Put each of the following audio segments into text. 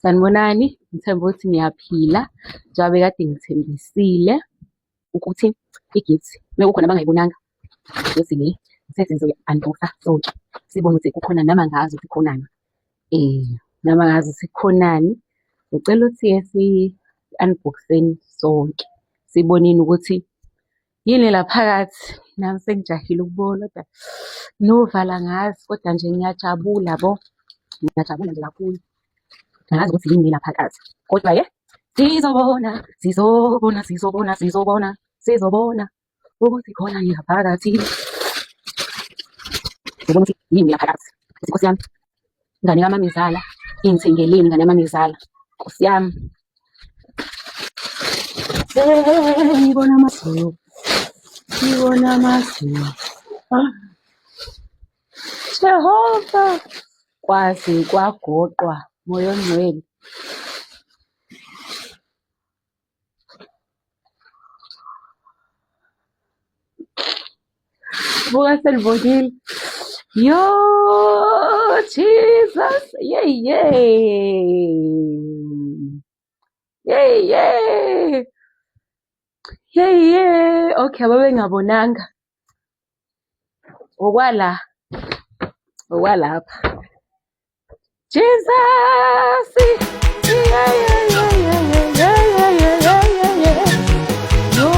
Sanibonani, ngithemba ukuthi niyaphila njengoba bekade ngithembisile ukuthi i-gift mekukhona abangayibonanga lezi le ngithe sizoyi-unbox-a sonke sibone ukuthi kukhona nami angazi ukuthi khonani nami angazi ukuthi khonani. Ngicela ukuthi-ke si-unbox-eni sonke siboneni ukuthi yini la phakathi. Nami sengijahile ukubona kodwa novalo angazi kodwa nje ngiyajabula yabo, ngiyajabula nje kakhulu. Angazi ukuthi yini la phakathi kodwa-ke sizobona, sizobona, sizobona, sizobona, sizobona ukuthi khona yini la phakathi. Sizobona ukuthi yini la phakathi. Nkosi yami, ingane kamamezala ingithengeleni ingane yamamezala. Nkosi yami. Ngibona amazulu, ngibona amazulu. Ah. Jehova, kwaze kwagoqwa Moya oNgcwele. Buka selivukile. Yo, Jesus. Yey, yey. Yey, yey. Yey, yey. Okay, ababengabonanga. Okwala. Okwalapha. Jesus. Yeah, yeah, yeah, yeah, yeah, yeah, yeah, yeah, yeah, yeah. No,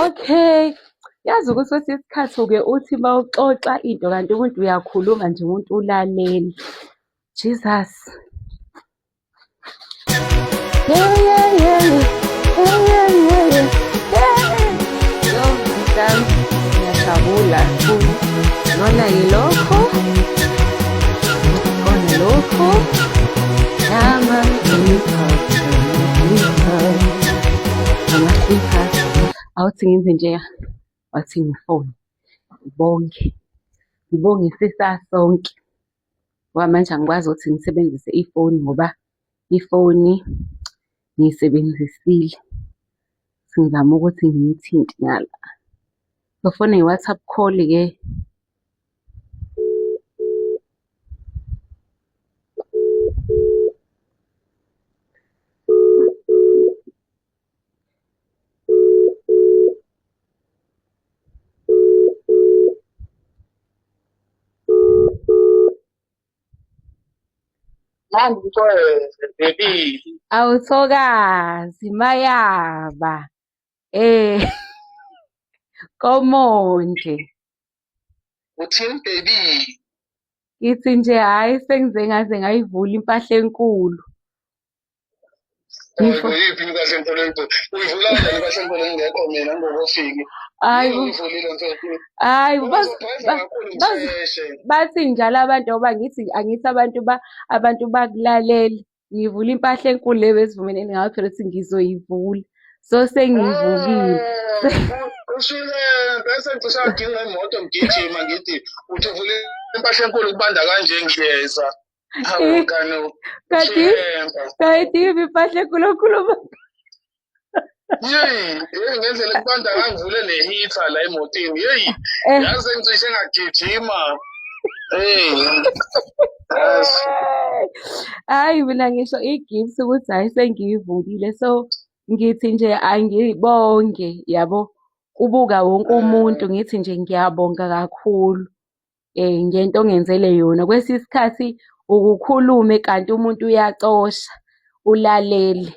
okay. Yazi ukuthi kwesinye isikhathi uke uthi uma uxoxa into kanti umuntu uyakhuluma nje umuntu ulalele. Jesus. Yeah, yeah, yeah, yeah. Yeah, yeah, yeah, yeah. Yeah. Yo, mntami, ngiyajabula kakhulu. Nona yilokho. Kona lokho. Nama ama-slippers. Awuthi ngenze nje wathi ngifone. Ngibonge. Ngibonge sisasonke. Ngoba manje angikwazi ukuthi ngisebenzise ifoni ngoba ifoni ngiyisebenzisile. Sengizama ukuthi ngiyithinte ngala. Ngizofona nge-WhatsApp call-ke. Awuthokazi mayaba eh komonde. Uthini baby? Ngithi nje hhayi sengize ngaze ngayivula impahla enkulu. Yiphi impahla enkulu uyivula kanjani impahla enkulu ngingekho mina ngingokofiki? Hayi Uyivulile mfethu. Hayi Uzodayisa kakhulu ngisheshe. Bathi njalo abantu ngoba ngithi angithi abantu ba abantu bakulalela. Ngivula impahla enkulu le besivumelene ngayo phela ukuthi ngizoyivula. So sengiyivukile. Ushile bese ngisho nginqa imoto ngigijima ngithi uthi uvule impahla enkulu kubanda kanje ngiyeza. Hawu kanu. Kanti kanti impahla enkulu okhuluma. Yeyi, yeyi ngendlela ekubanda ngangivule ne-heater la emotini. Yeyi, Eh. yazi ngicishe ngagijima. Hey. Yazi. Hayi mina ngisho i-gift ukuthi hhayi sengiyivulile so ngithi nje angibonge yabo kubuka wonke umuntu ngithi nje ngiyabonga kakhulu. Ngento ongenzele yona. Kwesinye isikhathi ukukhulume kanti umuntu uyacosha, ulalele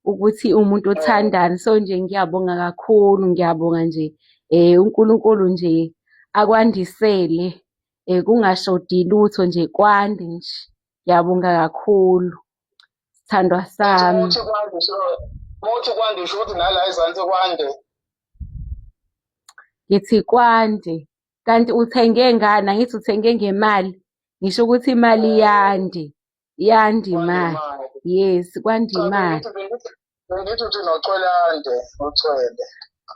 ukuthi umuntu uthandani. So nje ngiyabonga kakhulu, ngiyabonga nje uNkulunkulu nje akwandisele kungashodi lutho nje kwande nje. Ngiyabonga kakhulu sithandwa sami. Uthi kwande usho ukuthi nala ezansi kwande. Ngithi kwande. Kanti uthenge ngani? Angithi uthenge ngemali. Ngisho ukuthi imali yande. Yande imali. Yes, kwande imali. Bengithi uthi nocwelande, ucwele.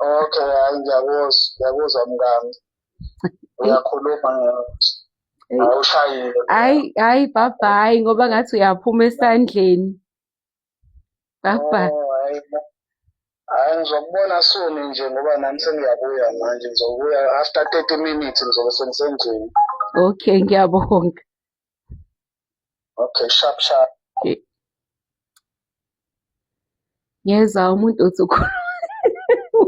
Okay, hayi ngiyakuzwa, ngiyakuzwa mkami. Uyakhuluma ngiyakuzwa. Awushayile. Hayi, hayi bye bye ngoba ngathi uyaphuma esandleni. Bye bye. Oh, hayi. Hayi ngizokubona soon nje ngoba nami sengiyabuya manje ngizobuya after 30 minutes ngizobe sengisendlini. Okay, ngiyabonga. Okay, sharp sharp. Okay. Ngiyezwa umuntu uthi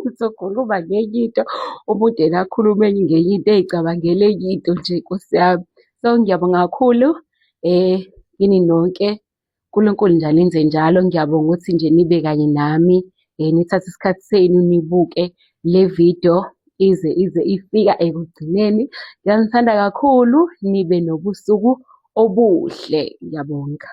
uthi ukhuluma ngenye into, umuntu yena akhulume ngenye into ey'cabangela enye into nje Nkosi yami. So, ngiyabonga kakhulu kini nonke. uNkulunkulu nje anenze njalo. Ngiyabonga ukuthi nje nibe kanye nami, nithathe isikhathi senu nibuke le video ize ize ifika ekugcineni. Ngiyanithanda kakhulu, nibe nobusuku obuhle. Ngiyabonga.